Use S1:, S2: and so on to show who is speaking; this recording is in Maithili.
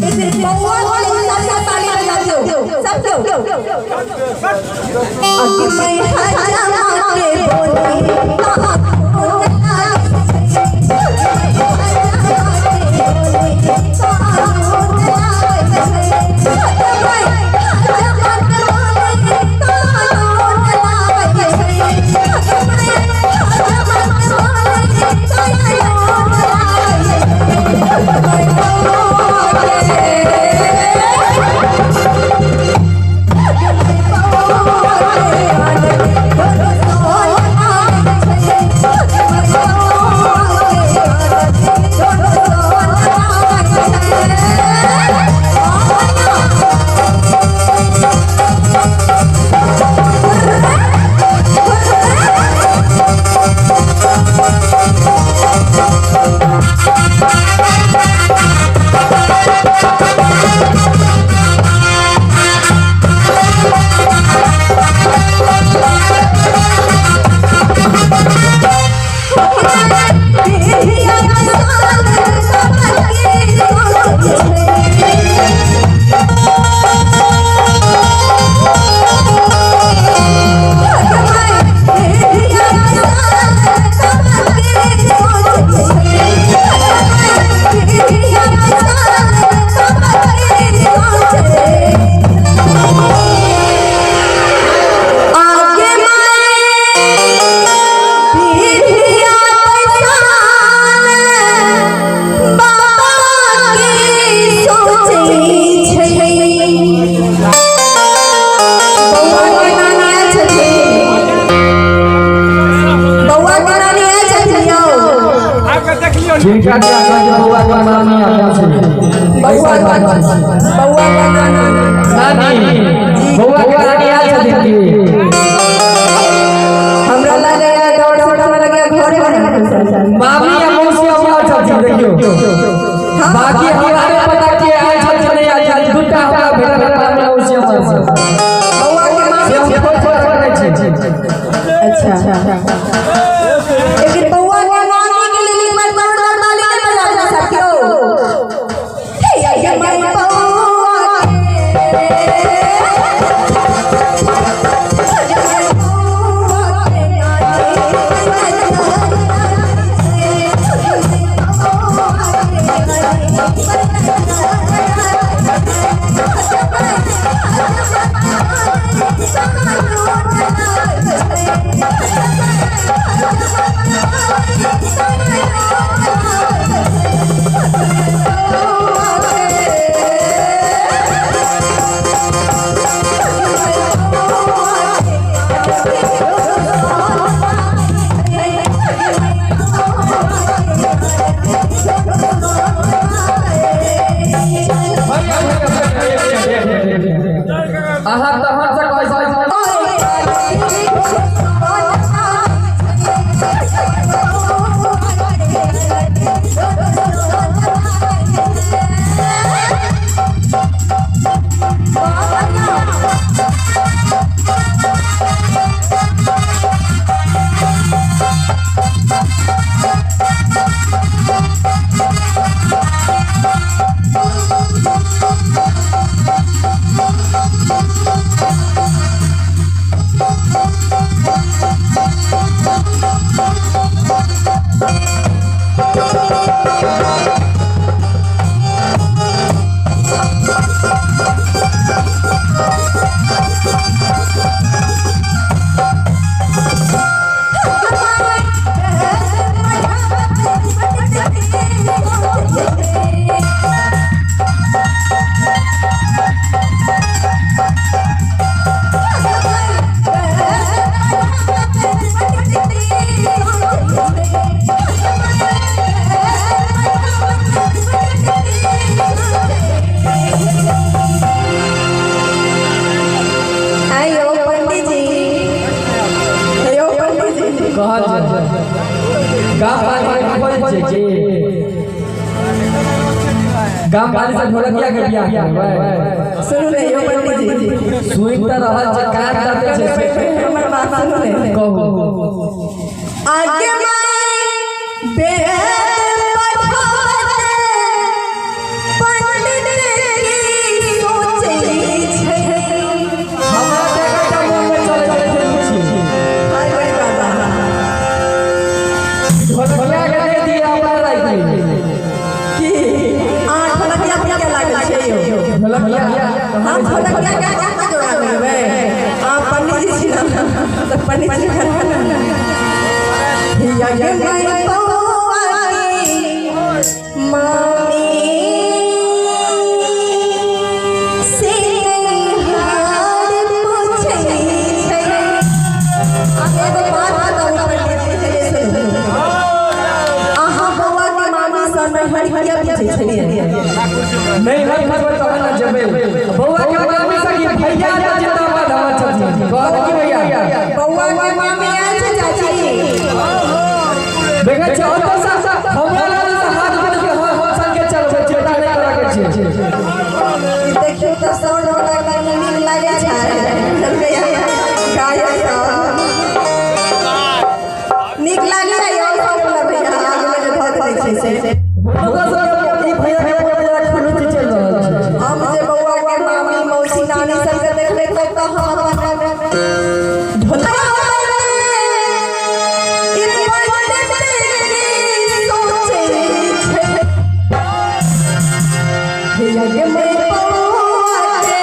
S1: एक दिन बउआ के हिसाब से ताली बजा दियो सब क्यों। अगे मैं हजामा के बोली
S2: जिनका के आगे बउआ के नानी आयल छै।
S1: बउआ बउआ के नानी।
S2: नानी बउआ के नानी आयल छथिन की?
S1: हमरा लगैया डर से हमरा लगैया घरे में
S2: मामी आ मौसी आयल छथिन देखियो। बाकी हमरा नहि पता के आयल छथिन नहि आयल छथिन। दूटा हमरा भेटल मामी मौसी आयल छै।
S1: बउआ के मामी
S2: से हम खोज खोज करै छी।
S1: अच्छा लेकिन बउआ के नानी के लिए एक बार जोरदार ताली नहीं बजा देना साथियों। हे ये मैं बउआ
S2: अहाँ तहन से कहै छी।
S1: आइयो पंडित जी, आइयो पंडित जी।
S2: कहल छै गाम वाली के खोज छै की गाम वाली से ढोलकिया के बियाह करबै।
S1: सुनू ने यौ पंडित जी।
S2: सुनि तऽ रहल छै कान दर्द छै।
S1: हमर बात सुनू ने।
S2: कहू।
S1: आगे माई वेद पढ़ावत पंडित
S2: नहीं हम पुछबै तहन ने जेबै। बौआ के मामी सखी भैया तऽ जिंदाबाद हमर छथिन। कहब की भैया?
S1: बौआ के मामी आयल छै चाची।
S2: देखै छियै ओतऽ सँ हमरा लग से हाथ जोड़ के हम संगे चलबै, चिंता नहि करऽ के छै।
S1: देखियौ तऽ साउंड वाला कनि नीक लागै छै गायक सब नीक लागै छै। और साउंड वाला भैया आगू मे जे धऽ देने छै से।
S2: हुनका सबके ई भैया के बड़ा खुशी चलि रहल छै।
S1: हम जे बौआ के मामी मौसी नानी सबके देखबै तब तऽ हम अपन ढोलवा ई पंडित की सोचै छै। हे यज्ञ में बौआ के